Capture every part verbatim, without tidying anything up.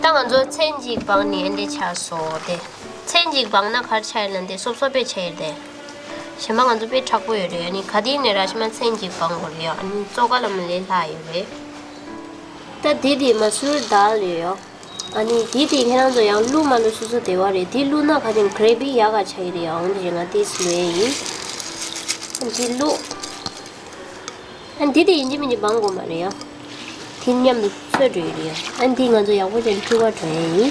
ད་ང་ཚོ་ཚན་གཅིག་སྦངས་ནས་ཨེ་འདྲས་ཆགས་སོང་སྟེ། ཚན་གཅིག་སྦངས་ན་ག་རེ་ཆགས་ཡོད་ལབ་ན་དེ་སོབ་སོབ་པའི་ཆགས་ཡོད་དེ། གཞན་པ་ང་ཚོ་དཔེ་མཁྲེགས་པོ་ཡོད་རེད། ཨ་ནི་ག་དུས་ནས་ར་ཤི་མ་ཚན་གཅིག་སྦང་དགོས་རེད་ཡ། ཨ་ནི་བཙོ་ག་ལ་མ་ལས་ལྷག་ཡོད་རེད། ད་དེ་དེ་མ་སུར་དཱལ་རེད་ཡ། ཨ་ནི་དེ་དེ་ཁྱེད་རང་ཚོ་ཡང་བླུགས་མ་བླུགས་སོ་སོ་དེ་བ་རེད། དེ་བླུགས་ན་ག་དེ་གྷེ་རེ་བི་ཡག་ག་ཆགས་ཀྱི་རེད་ཡ། འོང་དེ་རེད། ང་དེ་སུ་ལས་ཡིན། དེ་བླུགས། ཨ་འདི་དེ་ཡིན་གཅིག་མིན་གཅིག་སྦང་དགོས་མ་རེད་ཡ། དེ་མཉམ་དུ་ཚོས་འགྲོ་ཡི་རེད་ཡ། ཨ་འདི་ང་ཚོ་ཡག་པོ་བྱས་ནས་འཁྲུ་ག་འགྲོ་ཡ་ཡིན།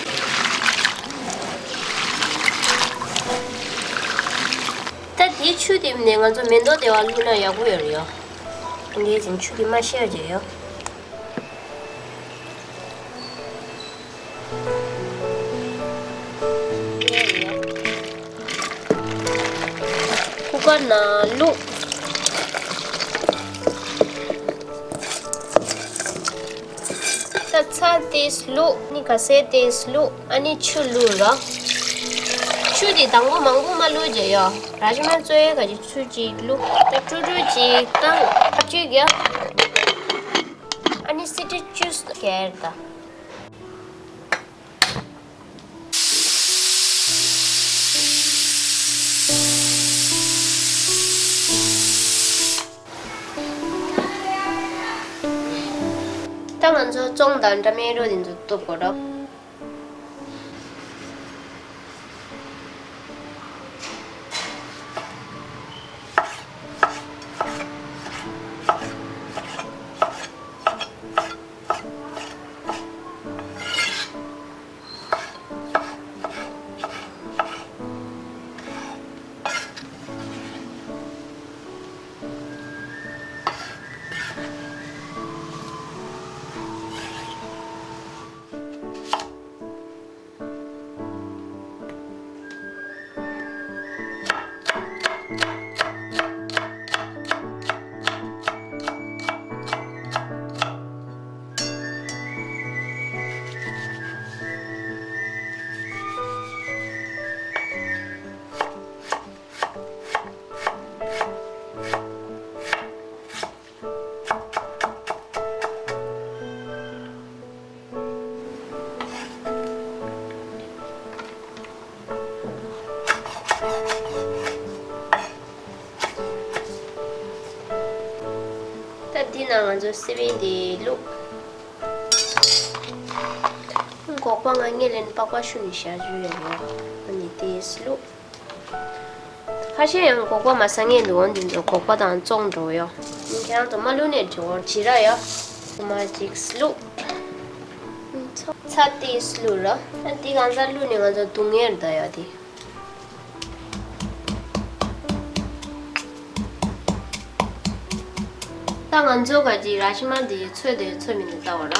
ད་དེའི་ཆུ་དེ་ནས་ང་ཚོ་མེ་ཏོག་དེ་བ་བླུགས་ན་ཡག་པོ་ཡོད་རེད་ཡ། ཨ་འདི་ཅིང་ཆུ་དེ་མ་ཤེས་བྱས་ཡ། ཀུ་ཀར་ནང་བླུགས། ད་ཚྭ་ཏོག་ཙམ་བླུགས། ཨ་ནི་ཁ་ཟས་ཏོག་ཙམ་བླུགས། ཨ་ནི་ཆུ་བླུགས་ར། ཆུ་དེ་དང་པོ་མང་པོ་མ་བླུགས་བྱས་ཡ། ར་ཤི་མ་བཙོས་ཡ་ག་ཅིག་ཆུ་གཅིག་བླུགས། ད་དཀྲུག་དཀྲུག་ཅིག་བཏང་། ཐབས་ཅིག་ཡ། ཨ་ནི་སི་ཊིམ་བཅུ་སྐྱེལ་ད། ད་ང་ཚོ་ཙོང་དང་ཊ་མེ་ཊོ་དེ་ཚོ་གཏུབ་དགོས་རོགས། ད་འདི་ནང་ང་ཚོ་སི་པན་འདི་བླུགས། སྒོག་པ་ང་ངས་ལན་པགས་པ་བཤུ་ནས་བཞག་རྒྱུ་ཡོད་རེད། ཨ་ནི་དེ་བླུགས། ཁ་ཤས་ཡང་སྒོག་པ་མ་ཟ་མཁན་འདུག་འོ་འདི་ཚོ་སྒོག་པ་དང་ཙོང་འགྲོ་ཡོད། ཁྱེད་རང་ཚོ་མ་བླུགས་ནས་འགྲོ་བར་བྱེད་ར་ཡ། ཁོ་མ་ཅིག་བླུགས། ཚྭ་ཏོག་ཙམ་བླུགས་ར། ཨ་འདི་གང་ཚ་བླུགས་ནས་ང་ཚོ་བརྡུང་ཡས་རེད་ད་ཡ་དེ། ད་ང་ཚོ་ག་ཅིག་ར་ཤི་མ་འདི་ཚོས་དེ་ཚོས་མི་འདི་ལྟ་བ་ར་ལ།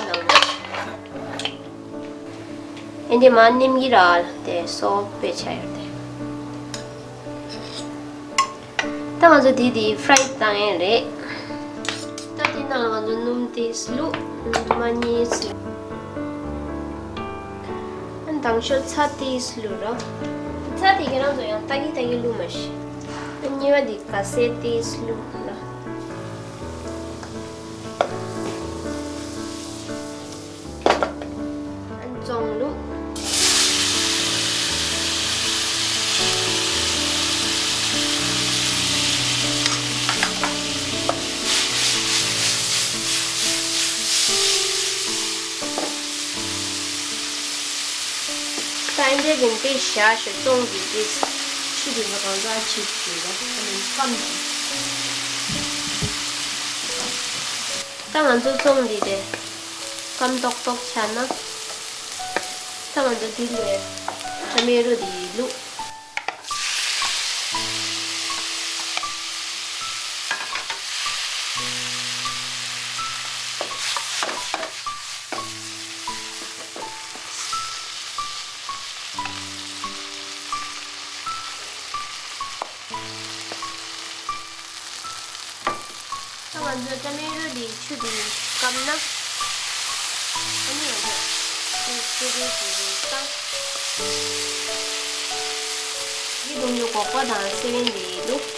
ཨེ་འདི་མ་ནིམ་གི་ར་དེ་སོ་པེ་ཆ་ཡོད་དེ། ད་ང་ཚོ་དེ་དེ་ཕ་རའི་བཏང་ཡས་རེད། ད་དེ་ནང་ལ་ང་ཚོ་སྣུམ་ཏོག་ཙམ་བླུགས། སྣུམ་མ་གཉིས་བླུགས། ཨ་དང་ཤོས་ཚྭ་ཏོག་ཙམ་བླུགས་ར། ཚྭ་དེ་ཁྱེད་རང་ཚོ་ཡང་ཏག་གི་ཏག་གི་བླུགས་མ་ཤེས། ཨ་གཉིས་པ་དེ་ག་སེ་ཏོག་ཙམ་བླུགས་ར། ཙོང་བླུགས། ད་འདི་རིང་པས་བཞག་ཞོར་ཙོང་གི་དེ་ཆུ་དེ་ལ་གང་ཟག་ཆུ་དེ་ལ་ཨ་ནི་སྐམ་དང་། ད་ང་ཚོ་ཙོང་འདི་དེ་སྐམ་ཏོག་ཏོག་ཆགས་ན། ད་ང་ཚོ་འདི་ལས་ཊ་མེ་ཊོ་འདི་བླུགས། ད་ང་ཚོ་ཊ་མེ་ཊོ་འདི་ཆུ་དེ་སྐམ་ན། ཨ་ནི་ང་ཚོ་ཆུ་ཆུ་རེ་ཆུ་རེ་བཏང་། འདི་བརྡུང་རྒྱུ་སྒོག་པ་དང་སེ་བན་འདི་བླུགས།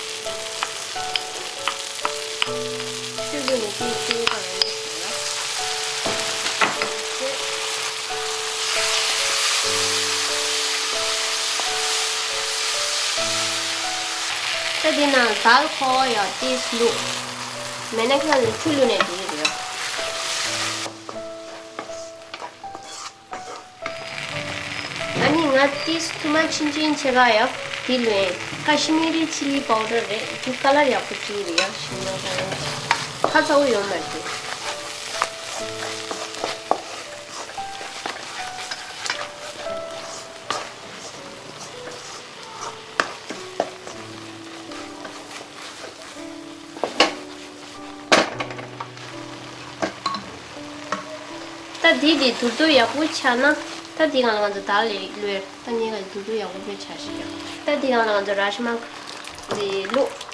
ཆུ་བླུགས་ནས་ཅིག་ཆུ་བླུགས་དང་། ཡང་ཅིག་བྱས། དེ་ནང་དལ་ཁོ་ཡ་ཏིས་བླུགས། མེད་ན་ཁྱེད་རང་ཚོ་ཆུ་བླུགས་ནས་འགྲིག་གི་རེད། ཨ་ནི་ང་ཏིས་ཐུ་མ་ཆིན་ཆིན་ཆེ་ག་ཡ་དེ་ལོས་ཀ་ཤི་མི་རི་ཆི་ལི་པའུ་ཌར་རེད། དེ་ཀ་ལར་ཡག་པོ་ཅིག་རེད་ཡ། ཤིང་ནགས་ཁ་ཚ་བོ་ཡོང་མ་རེད། ད་འདི་འདི་དུར་དུ་ཡག་པོ་ཆགས་ན། ད་འདི་སྒང་ལ་ང་ཚོ་དལ་ལས་ལོས། ད་ངས་ང་ཚོ་དུར་དུ་ཡག་པོ་བྱས་ཆ་ཞིག་ཡོད། ད་འདི་སྒང་ལ་ང་ཚོ་ར་ཤི་མ་འདི་བླུགས།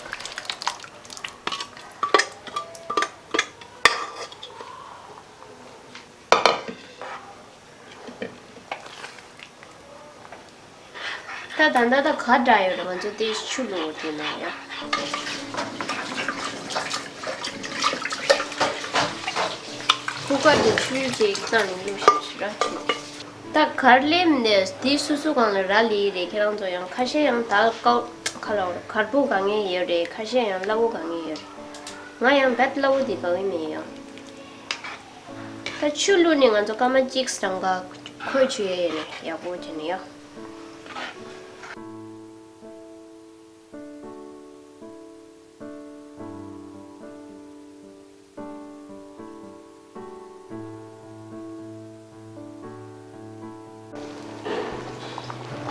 ད་ད་ད་ད་ག་འདྲ་ཡོད་རེད། ང་ཚོ་དེ་ཆུ་བླུགས་དེ་ན་ཡ། ཁུ་ཁར་དེ་ཆུ་ཅིག་བཏང་ནས་བླུགས་ཤིག་ཤི་ར་ཆུ། ད་གར་ལེམ་ནས་དེ་སུ་སུ་གང་ལ་ར་ལི་རེད། ཁྱེད་རང་ཚོ་ཡང་ཁ་ཤས་ཡང་དལ་ཀའོ་ཁ་ལ་གར་པོ་ག་ངེས་ཡོད་རེད། ཁ་ཤས་ཡང་སླ་བོ་ག་ངེས་ཡོད་རེད། ང་ཡང་བད་སླ་བོ་དེ་ག་གི་མེད་ཡང་། ད་ཆུ་བླུགས་ནས་ང་ཚོ་སྐར་མ་གཅིག་རང་ག་ཁོལ་ཆུ་ཡས་ཡས་ནས་ཡག་པོ་བྱས་ནས་ཡ།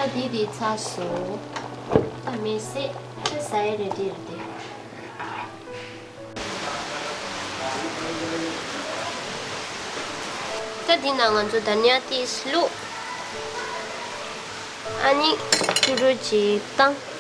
ད་འདི་འདི་ཚར་སོང་། ད་མེ་བསད་ད་ཟ་ཡས་རེ་ཌི་རེད་དེ། ད་འདི་ན་ང་ཚོ་དྷ་ནི་ཡ་ཏིས་བླུགས། ཨ་ནི་ཀྲུ་ཀྲུ་ཅིག་བཏང་།